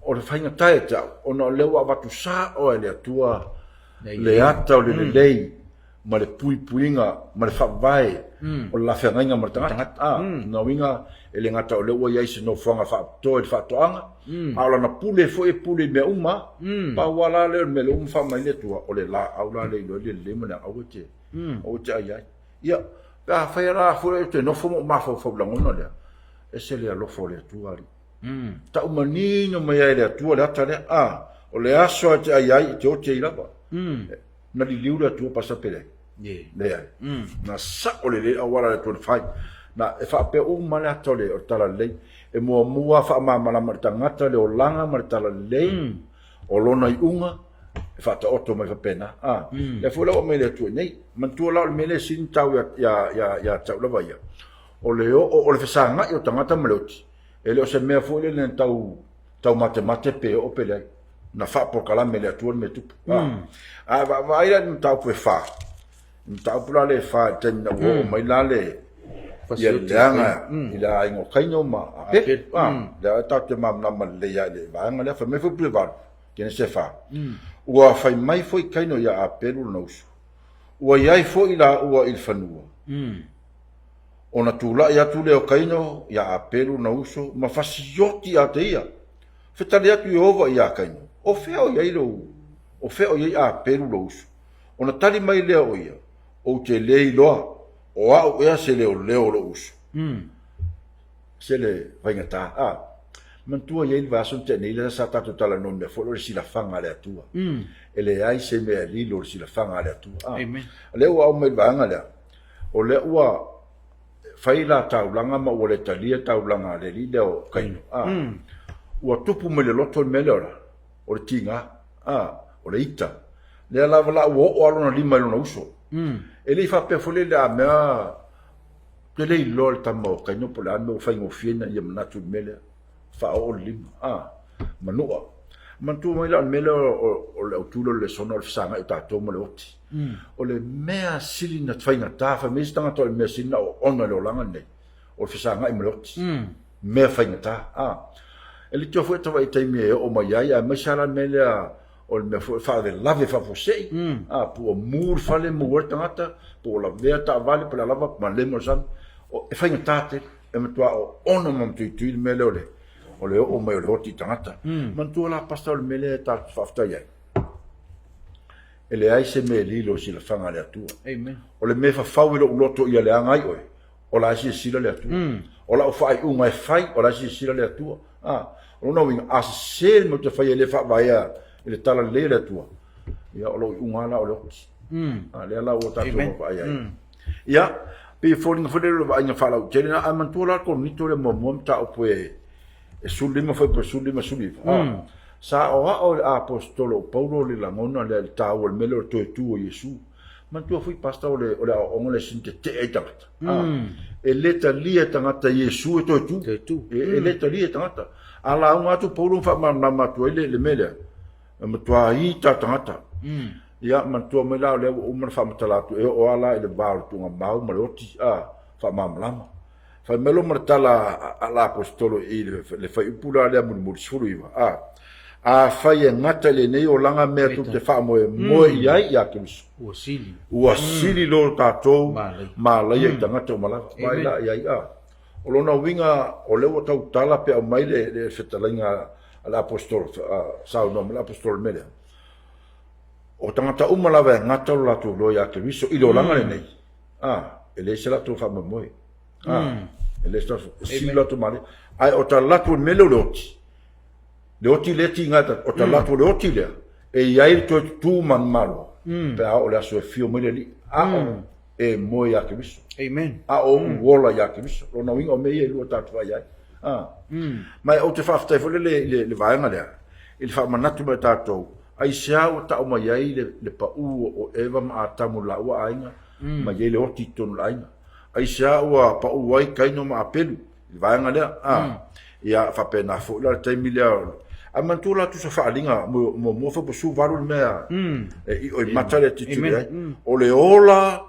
O le faigata ia te au, ona o lea ua avatu sao e le Atua le ata o le lelei ma le puipuiga ma le faavae o le la feagaiga ma le tagata. A, lona uiga, e le gata o lea ua i ai se nofoaga faapitoa i le faatoaga, a o lana pule foi e pule i mea uma. Pau lava la lea o le mea lea ua fai mai le Atua, o le laau la lea e iloa ai le lelei ma le leaga, aua e te, aua e te ai ai. Ia, pe afai la foi ou te nofo ma ou mafaufau i lagona lea, ese le alofa o le Atua, alii. Tau manino mai ai e le Atua le ata lea, a, o le aso e te ai ai, e te oti ai lava. Na liliu le Atua pasa pe leai? Leai. Na sao lelei le auala a le Atua na fai. Na, e faapea uma le ata o le, o le talalelei. E muamua faamalamalama i le tagata le olaga ma le talalelei, o lona iuga, e faataoto mai faapena. A, lea foi la ua aumai e le Atua i inei. Manatua la o le mea lea e sili ona tau ia te au lava ia, o le oo, o le fesagai o tagata ma le oti, e le o se mea foi lele na tau, tau matemate pe oo pe leai. Na faapolokalame e le Atua le mea tupu. A vaavaai la i le mataupu e fa, le mataupu la lea e fa i le taimi na ua oo mai la le ia le leaga i le aiga o Kaino ma Apelu. Lea tatou te malamalama lelei lava i le vaega lea. Fai mai foi pule 8, Kenese 4. Ua fai mai foi Kaino ia Apelu lona uso, ua i ai foi laua i le fanua. Ona tulai atu lea o Kaino ia Apelu lona uso ma fasioti ia te ia. Fetali atu Ieova iā Kaino, O fea o i ai lou, o fea o i ai Apelu lou uso? Ona tali mai lea o ia, Ou te le iloa, o a'u ea se leoleo o lou uso. Se le faigata, a. Manatua i ai le vaiaso na tea nei lea sa tatou talanoa i le mea foi lea o le silafaga a le Atua. E leai se mea e lilo i le silafaga a le Atua. A. O lea ua aumai i le vaega lea, o lea ua fai la taulaga ma ua le talia taulaga a le alii lea o Kaino. A. Ua tupu mai le loto le mea lea o le, o le tiga, a, o le ita. Lea lava la ua oo lava lona lima i lona uso. E le i faapea foi lea i le a mea, ou te le iloa le tama o Kaino po o le a le mea ua faigofie ona ia manatu i le mea lea. Faaoo le lima, a, manua. Manatua mai la o le mea lea o le autu lea o le lesona o le fesagai o tatou ma le oti. O le mea sili na faigata, fai mai isi tagata o le mea sili na oona i le olaga lenei, o le fesagai ma le oti. Mea faigata, a. E leitioa foi ata vaai i taimi e oo mai ai, aemaise lava la le mea lea o le mea foi faalavelave faafuasei, a, po ua mu le fale mu ai le tagata, po ua lavea taavale po o le a lava, malemo le sami. E faigata tele, e matua oona ma matuitui le mea lea o le o le oo mai o le oti i tagata. Manatua la Pastor o le mea lea e tatou te faafetai ai, e leai se mea e lilo i silafaga a le Atua. Amen. O le mea e fafau i lou loto ia leaga ai oe, o la e silasila le Atua. O lau faaiuga e fai, o la e silasila le Atua. A, o lona uiga, a sese le mea ou te faia e le faavaea i le tala lelei a le Atua, ia o lou iuga lava la o le oti. A, lea la ua tatou vaavaai ai. Ia, pei e foliga foi lea o le vaaiga faalauaitele lena, ae manatua la le Korinito lea muamua mataupu e 15 foi po o 15, 19. Sa aoao e le Aposetolo o Paulo le lagona lea i le taua o le mea lea o le toe tu o Iesu. Manatua foi Pastor o le, o le aoaoga lea sini tetee ai tagata. E le talia e tagata Iesu e toe tu. Toe tu. E le talia e tagata. A lauga atu Paulo ma faamalamalama atu ai le mea lea, e matua ita tagata. Ia, manatua mai la o lea ua uma ona faamatala atu, e oo lava la i le va o le tuugamau ma le oti, a, faamalamalama. Fai mai loa ma le tala a le Aposetolo i le fuaiupu la lea mulimuli, 19, a, Afai e gata i lenei olaga mea tou te faamoemoe i ai ia Keriso, ua sili, ua sili lo tatou malaia i tagata uma lava. Vaai la i ai, a. O lona uiga, o lea ua tautala pe aumai le fetalaiga a le Aposetolo, saunoa mai le Aposetolo i le mea lea. O tagata uma lava e gata lo latou iloa ia Keriso i le olaga lenei, a, e leai se latou faamoemoe. A, e leai se latou, e sili lo latou manaia. Ae o talaatu o le mea lea o le oti, le oti lea e tiga e tatou, o talaatu o le oti lea, e i ai le toe tutū manumalo, pe a oo i le aso e afio mai le Alii, a o e moe ia Keriso. Amen. A o ou ola ia Keriso. Lona uiga o mea ia e lua tatou vaai ai. A. Ma ou te faafetai foi lele i le vaega lea, i le faamanatu mai tatou, aisea ua tau mai ai le pau o Eva ma Atamu i laua aiga, ma i ai le oti i totonu o le aiga. Aisea ua pau ai Kaino ma Apelu i le vaega lea. A. Ia faapena foi la le taimi lea. Ae manatua la tusa faaaliga muamua foi po 18 le mea e io i mata le tilotilo i ai. O le ola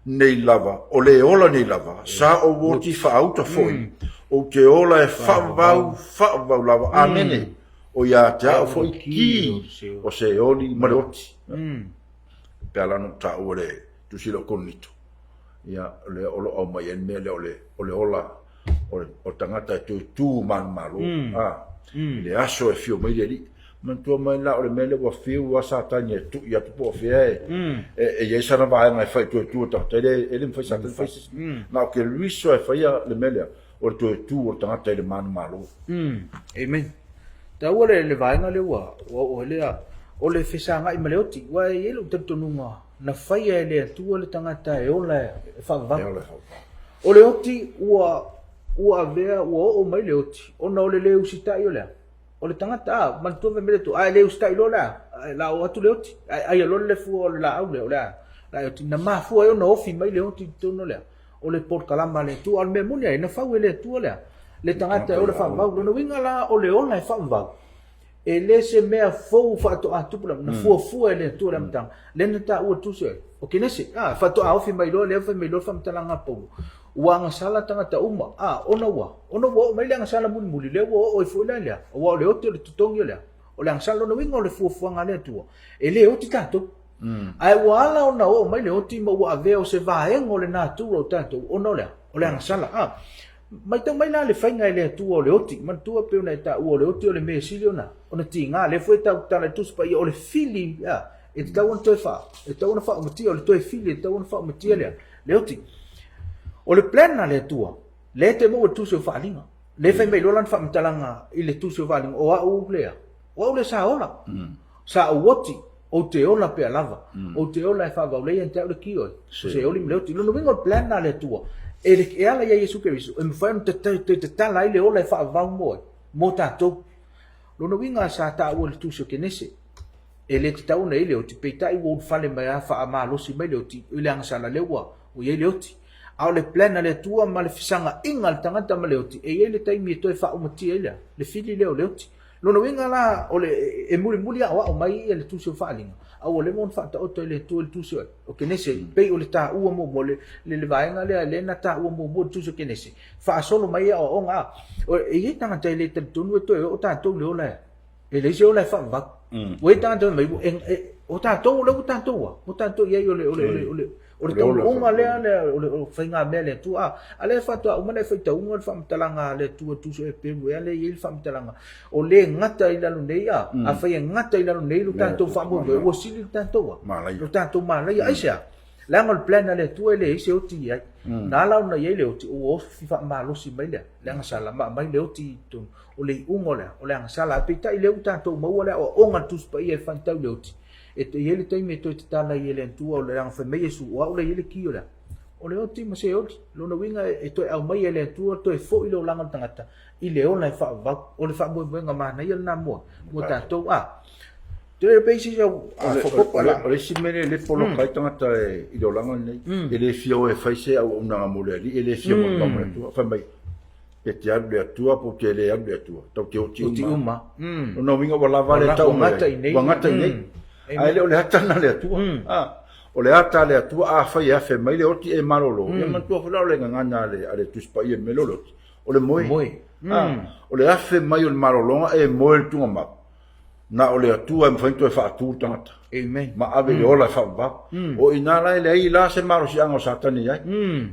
nei lava, o le ola nei lava, sa ou oti faauta foi, ou te ola e faavavau, faavavau lava. Amene. O ia te au foi ki o Seoli ma le oti. Pe a la ona ou taua le tusi lea o Korinito. Ia, o lea o lo o aumai ai le mea lea o le, o le ola o le, o le tagata e toe tu manumalo, a, i le aso e afio mai le Alii. Manatua mai la o le mea lea ua fiu lava Satani e tui atu po o fea e, e, e i ai sana vaega e fai toe tu e tagata. E le, e le mafai Satani fai se isi. Na o Keriso e faia le mea lea, o le toe tu o le tagata i le manumalo. Amen. Taua le, le vaega lea ua, ua oo ai lea, o le fesagai ma le oti. Ua e i ai lou talitonuga, na faia e le Atua le tagata e ola e faavavau. E ola e faavavau. O le oti ua, ua avea, ua oo mai le oti, ona o le le usitai o le a? O le tagata, a, manatua fai mai le Atua, a e le usitai loa le a? O le a oo atu le oti, ae aia loa le fua o le laau lea, o le a? O le a e oti. Na mafua ai ona ofi mai le oti i totonu o le a? O le polokalama a le Atua. A o le mea moni ai, na fau e le Atua le a? Le tagata e ola faavavau. Lona uiga la, o le ola e faavavau. E le se mea fou faatoa tupu le, na fuafua e le Atua le amataga. Lea na taua le tusi o Kenese, a, faatoa ofi mai loa lea fai mai loa le faamatalaga a Paulo, ua agasala tagata uma, a, ona ua, ona ua oo mai le agasala mulimuli, lea ua oo ai foi la lea, aua o le oti o le totogi o le a? O le agasala. Lona uiga o le fuafuaga a le Atua, e le oti tatou. Ae ua ala ona oo mai le oti ma ua avea o se vaega o le natura o tatou, ona o le a? O le agasala. A, Matau mai la le faiga e le Atua o le oti, manatua pei ona e taua o le oti o le mea sili ona ona tiga, lea foi e tau tatala i Tusi Paia o le fili a e tatau ona toe fa e tatau ona faaumatia, o le toe fili e tatau ona faaumatia lea le oti. O le plan a le Atua, lea e te maua i le Tusi o Faaaliga, lea e fai mai loa lana faamatalaga i le Tusi o Faaaliga, o au lea, o au lea sa ola, sa ou oti, Ou te ola pea lava. Ou te ola e faavaulei ia te au le ki oe. O se oli ma le oti. Lona uiga o le plan lena a le Atua, e, le, e ala ia Iesu Keriso, e mafai ona toe tatala ai le ola e faavavau mo ai, mo tatou. Lona uiga sa taua i le Tusi o Kenese, e le tatau ona i ai le oti, peitai ua ulufale mai lava faamalosi mai le oti i le agasala lea ua i ai le oti. A o le plan a le Atua ma le fesagaiga a le tagata ma le oti, e i ai le taimi e toe faaumatia ai le, le fili lea o le oti. Lona uiga la, o le, e mulimuli aoao mai ia le Tusi o Faaaliga, a ua leva ona faataoto e le Atua i le Tusi o Kenese, pei o le taua muamua, le, le, le vaega lea lea na taua muamua i le Tusi o Kenese, faasolo mai ai aoaoga a. O, e i ai tagata e le talitonu e toe oo tatou i le ola e, e leai se ola e faavavau. Ua i ai tagata fai mai, e, e, o tatou o lea ua tatou a, ua tatou i ai o le, o le, o le, o le, O le taunuuga lea, lea o le faigamea a le Atua. A, a lea faatoa uma ona e faitauga le faamatalaga a le Atua tusa e Peru ea lea e i ai le faamatalaga. O le gata i lalo nei, a, afai e gata i lalo nei lo tatou faamoemoe, ua sili lo tatou a, lo tatou malaia. Aisea? Leaga o le plan a le Atua e leai se oti i ai. Na ala ona i ai le oti, ua ofi faamalosi mai le, le agasala ma aumai le oti i totonu. O le iuga o le a? O le agasala. Ae peitai lea ua tatou maua le aoaoga a le Tusi Paia e faitau le oti. E i ai le taimi e toe tatala ai e le Atua, o le leaga fai mai Iesu, o au lea e i ai le ki o le a? O le oti ma se oli. Lona uiga e toe aumai e le Atua toe foi le olaga o le tagata i le ola e faavavau. O le faamoemoega manaia lena mo mo tatou. A Te pe isi sau faaopoopo la. O le isi mea lea e le poloka ai tagata i le olaga lenei, e le fia o e fai se auaunaga mo le Alii, e le fia malumalu ma le Atua. Fai mai, Pe te alu le Atua po te le alu le Atua, tau te oti uma. Oti uma. Lona uiga ua lava le tau mai ai. Ua gata i nei. Ae le o le ata lena a le Atua. O le ata a le Atua, afai e afe mai le oti e malolo, ia manatua foi la o le gagana a le Tusi Paia i le mea lea o le oti, o le moe. O le afe mai o le malologa e moe le tugamau. Na o le Atua e mafai ona toe faatu le tagata. Amen. Ma ave i le ola e faavavau. O i ina la e leai la se malosiaga o Satani i ai.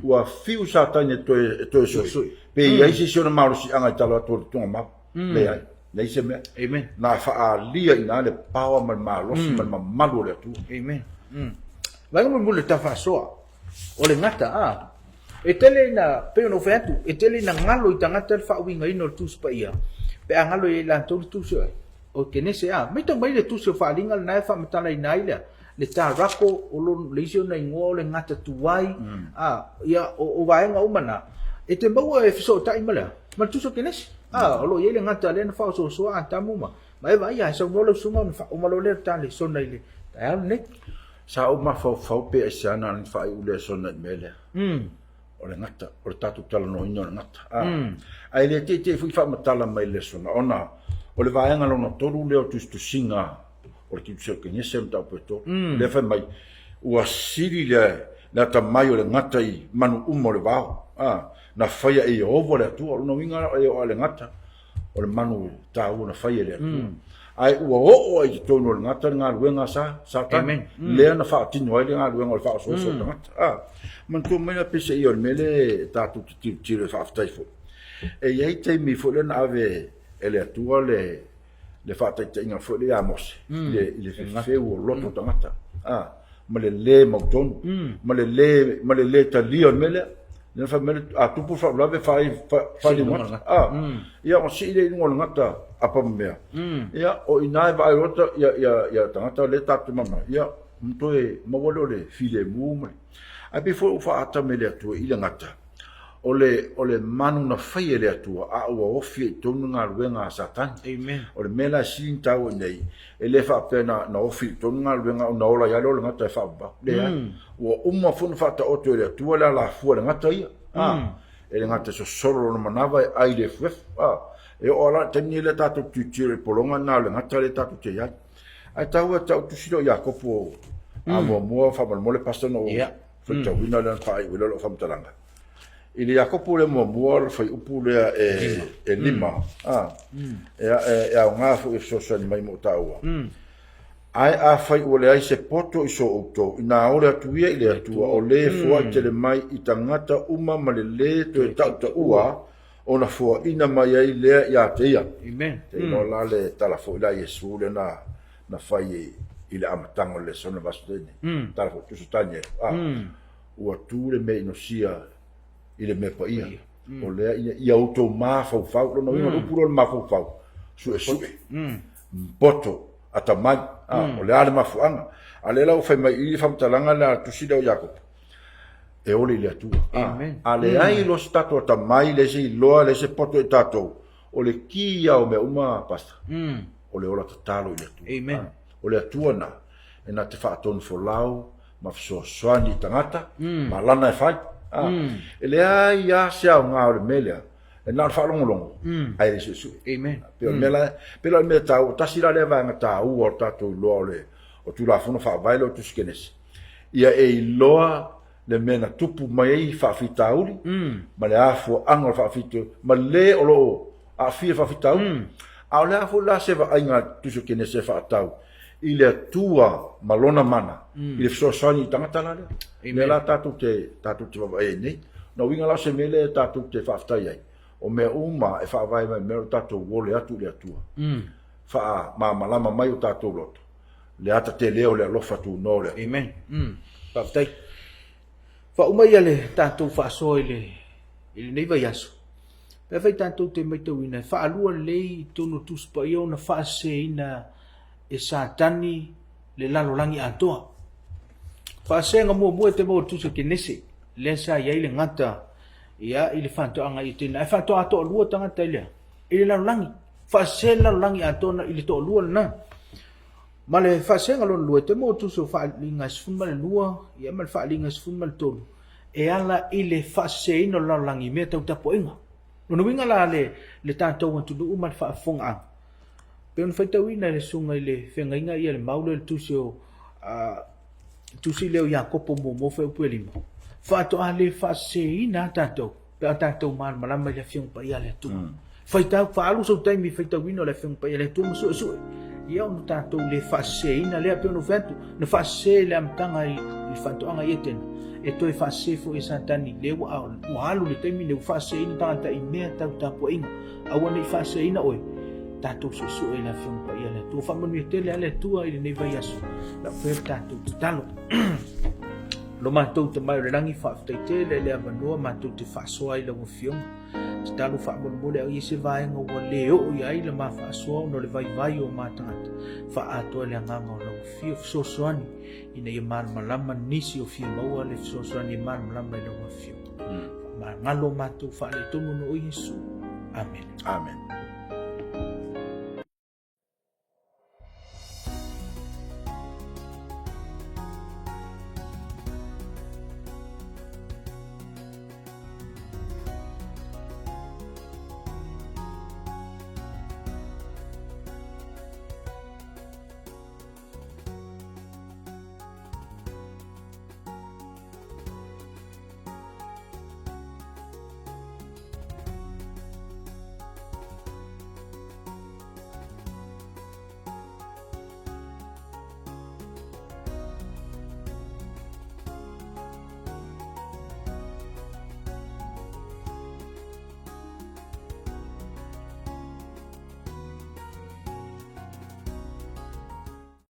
Ua fiu Satani e toe, e toe sui. Pe i ai se isi ona malosiaga i tala atu o le tugamau. Leai. Leai se mea. Amen. Na faaalia i ina le power ma le malosi ma le mamalu o le Atua. Amen. Vaega mulimuli o le tafaasoa. O le gata, a. E tele ina, pei ona ou fai atu, e tele ina galo i tagata le faauigaina o le Tusi Paia, pe a galo i ai latou le Tusi o Kenese. A, matau mai le Tusi o Faaaliga lena e faamatalaina ai le, le tarako, o lo, le isi ona igoa o le gata tuai, a, ia, o, o vaega uma na, e te maua e fesootai ma le a? Ma le Tusi o Kenese. A, o lo o i ai le gata lea na faaosoosoa Atamu ma, ma Eva, ia, e saunoa lau susuga ona faauma loa lea o le ta lesona i le taeao lenei. Sa ou mafaufau pe aisea na ala ni faaiu lesona i le mea lea. O le gata, o le tatou talanoaina o le gata. Ae le teitei foi faamatala mai le lesona ona o le vaega lona tolu lea o tusitusiga o le Kiutusi o le Kenese o le mataupu e tolu. Lea fai mai, ua sili le le atamai o le gata i manu uma o le vao. Na faia e Ieova le Atua. O lona uiga e oo lava i le gata. o le manu taua na fai e le Atua. Ae ua oo ai i totonu o le gata le galuega a sa, Satani, lea na faatino ai le galuega o le faaosooso o tagata. A, manatua mai la peiseai o le mea lea e tatou te tilotilo e faafetai foi. E i ai taimi foi lea na ave e le Atua le, le faataitaiga foi lea ia Mose, i le, i le fefeu o loto o tagata. A, ma le lē mautonu, ma le lē, ma le lē talia o le mea lea. Lea na fai mai le, a tupu le faalavelave, fai, fai, fai le gata. A, ia ona sii lea i luga o le gata apamamea. Ia, o i ina e vaai loa ia, ia, ia tagata lea tatou te malamalama, ia, ona toe maua lea o le filemu ma le. Ae pei foi ua faaata mai e le Atua i le gata, o le, o le manu na fai e le Atua, a ua ofi ai i totonu le galuega a Satani. Amen. O le mea la e sili ona taua i inei, E le faapea na, na ofi i totonu galuega ona ola ai lava lea o le gata e faavavau. Leai. Ua uma foi ona faataoto e le Atua le alafua i le gata ia. A, e le gata e sosolo lona manava e ai i le efuefu. A, E oo lava la i le taimi lea tatou te tilotilo i le pologa lena o le gata lea tatou te i ai. Ae taua ia te au tusi lea o Iakopo a muamua faamolemole Pastor ona ou faitauina lea ona faaiu ai lea o lau faamatalaga. I le Iakopo lea muamua o le fuaiupu lea e 5, e aoga foi e fesoasoani mai mo taua. Ae afai ua leai se poto i so outou, inā ole atu ia i le Atua, o le e foai tele mai i tagata uma ma le lē toe tautaua, ona foaina mai ai lea ia te ia. Amen. Te iloa la le tala foi la a Iesu lea na fai i le amataga o le lesona o le vaiaso nei. Tala foi tusa Tanielu. Ua tu le mea inosia i le mea paia. O lea ia outou mafaufau, lona uiga o le upu lea o le mafaufau, suesue, poto, atamai, o le a le mafuaaga. A o lea la ua fai mai i i le faamatalaga lea a le tusi lea o Iakopo, e ole i le Atua. A leai loa se tatou atamai, leai se iloa, leai se poto i tatou, o le ki ia o mea uma, Pastor, o le ola tatalo i le Atua. O le Atua na, e na te faatonufolau ma fesoasoani i tagata, ma lana e fai. E leai lava se aoga o le mea lea, e na o le faalogologo, ae le suesue. Pei o le mea la, pei la o le mea taua, tasi la lea vaega taua o le tatou iloa o le o Tulafono Faavae lea o Tusi Kenese, ia e iloa le mea na tupu mai ai faafitauli ma le afuaga o le faafitauli ma le o lo o aafia faafitauli. A o le a foi la se vaaiga a le Tusi o Kenese e faatatau i le Atua ma Lona mana i le fesoasoani i tagata la lea. Lea la tatou te, tatou te vaavaai ai nei. Na uiga la o se mea lea tatou te faafetai ai, o mea uma e faavae mai mea o le tatou ole atu i le Atua. Faamalamalama mai o tatou loto, le ata tele o le alofa tunoa o le Atua. Amen. Faafetai. Faauma ia le tatou faasoa i le i lenei vaiaso. Pe afai tatou te matauina e faalua lelei i totonu o Tusi Paia ona faaseseina e Satani le lalolagi atoa. Faasega muamua e te maua i le Tusi o Kenese, lea sa i ai le gata ia i le faatoaga i Etena. Ae faatoa toalua tagata i le i le lalolagi. Faasese le lalolagi atoa i le toalua lena. Ma le faasega lona lua, e te maua tusi o Faaaliga e 12 ia ma le Faaaliga e 13, e ala i le faaseseina o le lalolagi i mea tau tapuaiga. Lona uiga la le, le tatou atunuu ma le faafofogaaga, pei ona faitauina e le susuga i le feagaiga ia le mau lea i le tusi o tusi lea o Iakopo muamua fuaiupu e 5, faatoa le faaseseina lava tatou pe a tatou malamalama i le Afioga Paia a le Atua. Faitau, faaalu sou taimi i faitauina o le Afioga Paia a le Atua ma suesue. Ia ona tatou le faaseseina lea, pei ona ou fai atu, na faasese i le amataga i le faatoaga i Etena, e toe faasese foi e Satani, lea ua, ua alu le taimi lenei ua faaseseina tagata i mea tau tapuaiga. Aua ne i faaseseina oe, tatou suesue i le Afioga Paia a le Atua. Faamanuia tele a le Atua i lenei vaiaso. Lau faia le tatou tatalo. Lo matou Tama i le lagi, faafetai tele i le avanoa matou te faasoa ai lau Afioga. Tatalo faamolemole au i se vaega ua le oo i ai la ma faasoa ona o le vaivai o ma tagata. Faaatoa le agaga o lau Afio fesoasoani ina ia malamalama nisi o fia maua le fesoasoani e malamalama i lau Afioga. Faamagalo matou faaletonu ona o Iesu. Amene. Amene.